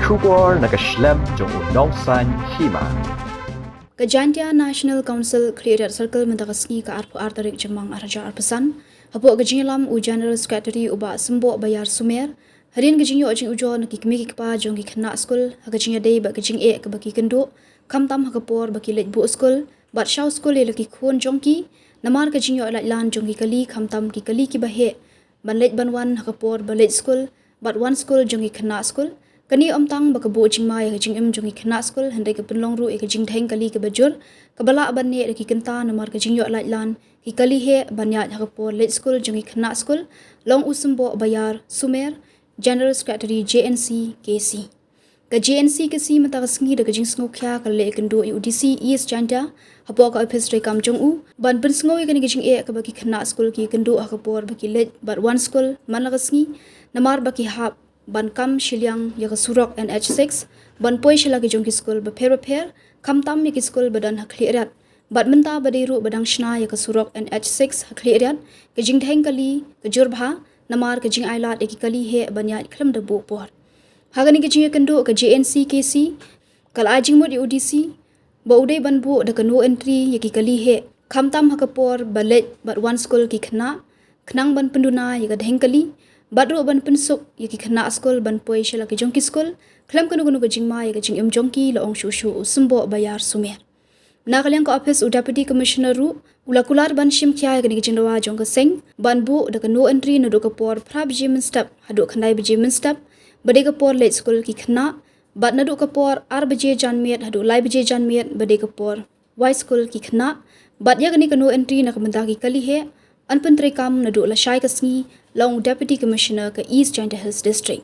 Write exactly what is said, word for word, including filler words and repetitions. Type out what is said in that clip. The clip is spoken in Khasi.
Khubor na ka shlem jong u nongsan hima. Ka Jaintia National Council Khliehriat Circle mynta ka sngi ka arphew ar tarik Jymmang arhajar arphew san, hapoh ka jingïalam u General Secretary u Bah Symboh Bayar Sumer, hadien ka jingïoh jingujor na ki kmie ki kpa jong ki khynnah skul ha ka jingïadei bad ka jingeh kaba ki kynduh, khamtam ha ka por ba ki leit buh skul bad shaw skul ïa la ki khun jong ki, namar ka jingïoh laitlan jong ki kali, khamtam ki kali kiba heh ban leit ban wan ha ka por ba leit skul bad wan skul jong ki khynnah skul. Kane ym tang ba ka buh jingma ïa ka jingim jong ki khynnah skul, hynrei ka pynlong ruh ïa ka jingdheng kali kaba jur, kaba lah ban neh da ki kynta namar ka jingïoh laitlan ki kali heh ban ïaid ha ka por leit skul jong ki khynnah skul, long u Symboh Bayar Sumer, General Secretary J N C K C. Ka J N C K C mynta ka sngi da ka jingsngewkhia ka la leit ïakynduh ïa u D C East Jaintia hapoh ka ophis treikam jong u, ban pynsngew ïa kane ka jingeh kaba ki khynnah skul ki kynduh ha ka por ba ki leit bad wan skul man la ka sngi, namar ba ki hap ban kam shiliang ïa ka surok N H six ban poi sha la ki jong ki skul bapher bapher, khamtam ïa ki skul ba don ha Khliehriat. Bad mynta ba dei ruh ba dang shna ïa ka surok N H six ha Khliehriat, ka jingdheng kali ka jur bha, namar ka jingailad ïa ki kali heh ban ïaid khlem da buh por. Ha kane ka jingïakynduh ka J N C K C ka la ai jingmut ïa u D C ba u dei ban buh da ka no entry ïa ki kali heh, khamtam ha ka por ba leit bad wan skul ki khynnah, khnang ban pynduna ïa ka dheng kali, bad ruh ban pynsuk ïa ki khynnah skul ban poi sha la ki jong ki skul khlem kano kano ka jingma ïa ka jingim jong ki, la ong shuh shuh u Symboh Bayar Sumer. Na ka liang ka ophis u Deputy Commissioner ruh u la kular ban shim khia ïa kane ka jingdawa jong ka seng ban buh da ka no entry naduh ka por phra baje mynstep haduh khyndai baje mynstep, ba dei ka por leit skul ki khynnah, bad naduh ka por ar baje janmiet haduh lai baje janmiet, ba dei ka por wai skul ki khynnah. Bad ïa kane ka no entry na ka bynta ki kali heh yn pyntreikam naduh lashai ka sngi, la ong u Deputy Commissioner ka East Jaintia Hills District.